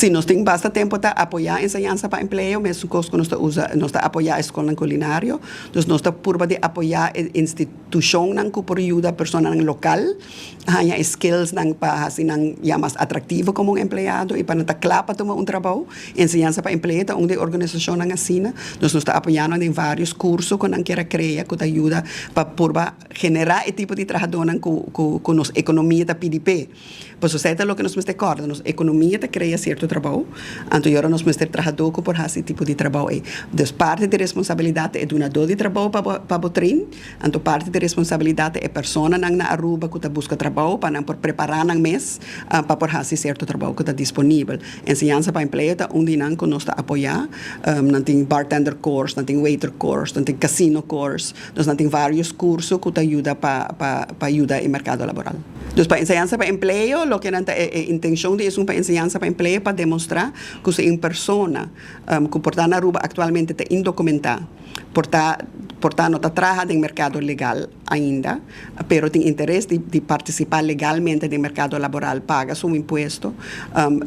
Si, nos tin basta tempo ta apoya Enseñansa pa Empleo, mesun cos cu nos ta usa, nos ta apoya e scolnan culinario. Dus nos ta purba di apoya e institucionnan cu por yuda personanan local haña e skillsnan pa haci nan ya mas atractivo como un empleado y pa nan ta cla pa tuma un trabou. Enseñansa pa Empleo ta un di e organisacionnan asina. Dus nos ta apoya nan den varios curso cu nan kier a crea cu ta yuda pa purba genera e tipo di trahadornan cu nos economia ta pidi p'e. Pasobra esei ta loke nos mester kòrda, nos ekonomia ta krea sierto trabou, anto i ora nos mester trahadó ku por hasi e tipo di trabou ei. Dus parti di responsabilidat ta e dunadó di trabou pa bo pa bo train, anto parti di responsabilidat ta e personanan na Aruba ku ta buska trabou pa nan por prepará nan mes pa por hasi sierto trabou ku ta disponibel. Enseñansa pa empleo ta un di nan ku nos ta apoyá. Nan tin bartender course, nan tin waiter course, nan tin casino course. Nos nan tin varios curso cu ta yuda pa pa pa yuda e mercado laboral. Dus pa enseñansa pa empleo loke nan ta e e intencion di esun pa enseñansa pa empleo pa demostra cu si un persona cu por ta na Aruba actualmente ta indocumenta, por ta por ta no ta traha den mercado legal ainda, pero tin interes di di participa legalmente den mercado laboral, paga su impuesto.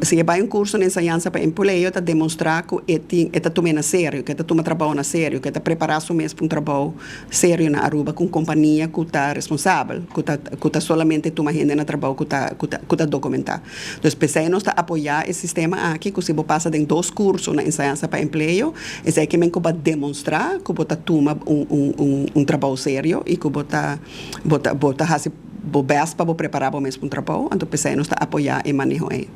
Si e bai un curso na enseñansa pa empleo ta demostra cu e tin e ta tum'e na serio, cu e ta tuma trabou na serio, cu e ta prepara su mes pa un trabou serio na Aruba cu un compania cu ta responsabel, cu ta cu ta solamente tuma hende na trabou cu ta cu ta cu ta documenta. Dus p'esei nos ta apoya e sistema aki cu si bo pasa den dos curso na enseñansa pa empleo, esei ke men cu bo a demonstra cu bo ta tuma un un un un trabou serio y cu bo ta bo ta bo ta haci bo best pa bo prepara bo mes pa un trabou, anto p'esei nos ta apoya e maneho ei.